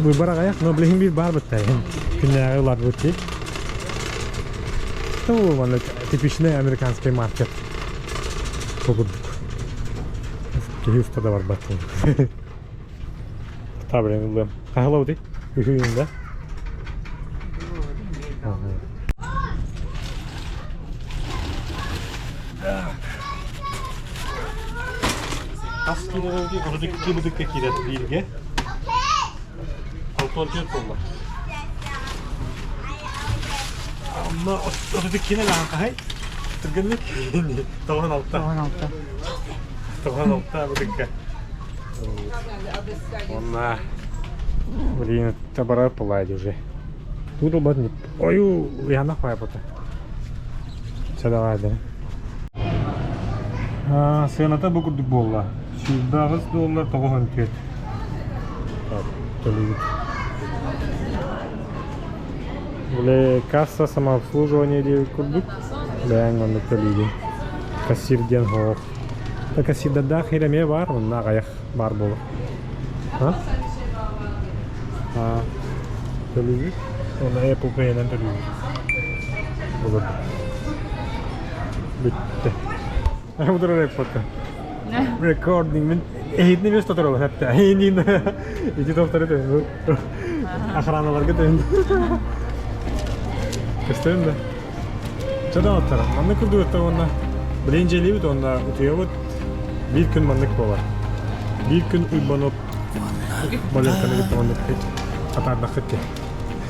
S1: выбор аҕыйах, но билигин биир баар бытта иһин күннээҕи ыларбыт дии. То манна типичный американский маркет. Курдук. Киһи уста да барбат. Табрен ылыам. Хаһылау дии? Үһүйүн да. Хас киирэр Ордук кибытыкка киирэр бииргэ. Алтон төрт буолла. Онно 32 лаан хаһай? Түргэнник 96.
S5: 96.
S1: 96 бытыкка. Онна блин, это бара пылает уже. Тут бат не. Ой, я нахуй пота. Все давай, да. Сыаната бу курдук буолла. 108 доллар 94. Так, төлүүбүт. Били касса самообслуживание диэбит курдук бэйэҥ оннук төлүүгүн. Кассир диэн суох. Кассирдардаах сир эмиэ баар, онно аҕыйах баар буолар. А? А, төлүүгүт. Онно Apple Pay-нэн төлүүгүт. Булur. Бүттэ. Утары репота. Recording мин эһитини эмиэ тоторобун хатта. Эһинин ити тохтору төннү. Охраналарга төннү. Көстөн да. Чада оттар. Маннык курдук уонна билин дьиэлиибит уонна утуйабыт. Биир күн маннык буолар. Биир күн уйбанып Валерканы кытта маннык атаардаххыт ди.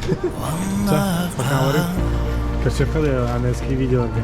S1: Чэ, пока Көрсүөххэ да английский видеоларга.